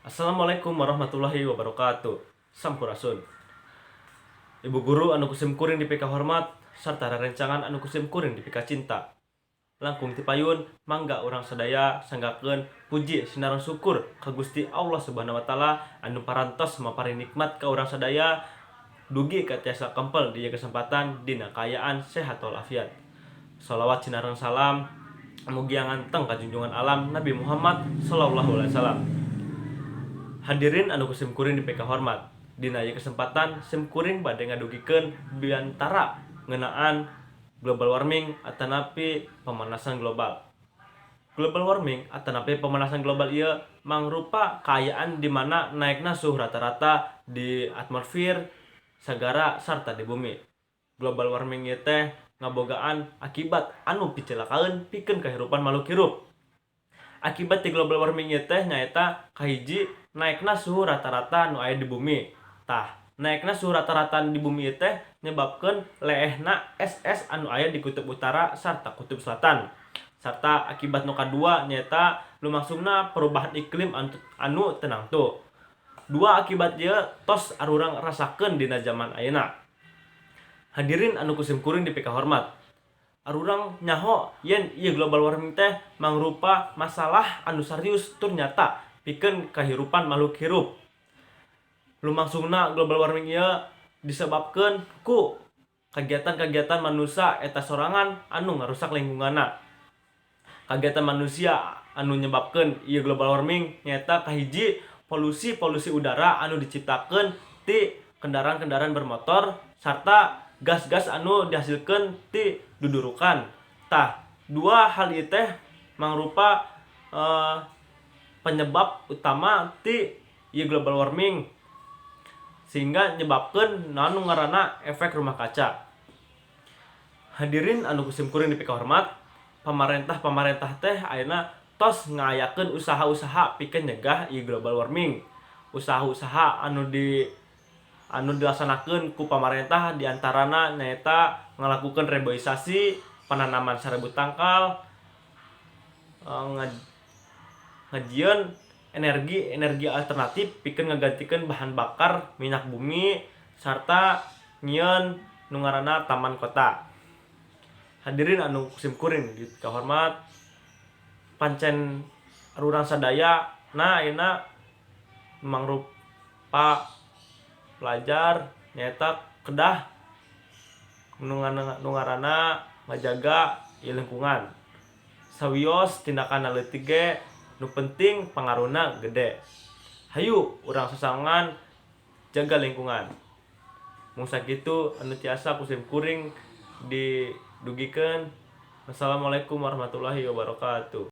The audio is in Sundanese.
Assalamualaikum warahmatullahi wabarakatuh. Sampurasun. Ibu guru anu ku sim kuring dipikahormat sarta rerencangan anu ku sim kuring dipikacinta. Langkung ti payun, mangga urang sadaya sanggakeun puji sinareng syukur ka Gusti Allah Subhanahu wa Taala anu parantos maparin nikmat ka urang sadaya dugi ka tiasa kempel di kesempatan dina kaayaan sehat walafiat. Shalawat sinareng salam mugia nganteng ka junjungan alam, Nabi Muhammad sallallahu alaihi wasallam. Hadirin anu ku sim kuring dipikahormat. Dina ieu kesempatan sim kuring bade ngadugikeun biantara ngeunaan global warming atanapi pemanasan global. Global warming atanapi pemanasan global ieu mangrupa kaayaan di mana naekna suhu rata-rata di atmosfer, sagara, sarta di bumi. Global warming ieu teh ngabogaan akibat anu picilakaeun pikeun kahirupan makhluk hirup. Akibat ti global warming ieu teh nyaeta kahiji, naekna suhu rata-rata nu aya di bumi. Tah, naekna suhu rata-rata di bumi ieu teh nyebabkeun leehna es-es anu aya di kutub utara sarta kutub selatan. Sarta akibat nu kadua nyaeta lumangsungna perubahan iklim anu teu nangtu. Dua akibat ieu tos arurang rasakeun dina zaman ayeuna. Hadirin anu ku sim kuring dipikahormat. Arurang nyaho yen ieu global warming teh mangrupa masalah anu serius tur nyata pikeun kahirupan makhluk hirup. Lumangsungna global warming ieu disebabkeun ku kagiatan-kagiatan manusia eta sorangan anu ngarusak lingkunganna. Kagiatan manusia anu nyebabkeun ieu global warming nyaeta kahiji, polusi-polusi udara anu diciptakeun ti kendaraan-kendaraan bermotor sarta gas-gas anu dihasilkeun ti dudurukan. Tah, dua hal ieu teh mangrupa penyebab utama ti ieu global warming, sehingga nyebabkeun naon nu ngaranna efek rumah kaca. Hadirin anu ku sim kuring dipikahormat, pamarentah-pamarentah teh ayeuna tos ngayakeun usaha-usaha pikeun nyegah ieu global warming. Usaha-usaha anu dilaksanakeun ku pamarentah diantarana nyaeta ngalakukeun reboisasi, penanaman 1.000 tangkal, ngajieun energi energi alternatif pikeun ngagantikeun bahan bakar minyak bumi, sarta nyieun nu ngaranna taman kota. Hadirin anu ku sim kuring dipikahormat, pancen urang sadaya na ayeuna mangrupa pelajar nyaeta kedah nu ngaranna ngajaga ieu lingkungan. Sawios tindakan leutik ge, nu penting pangaruhna gede. Hayu urang sasarengan jaga lingkungan. Mung sakitu anu tiasa ku sim kuring didugikeun. Wassalamualaikum warahmatullahi wabarakatuh.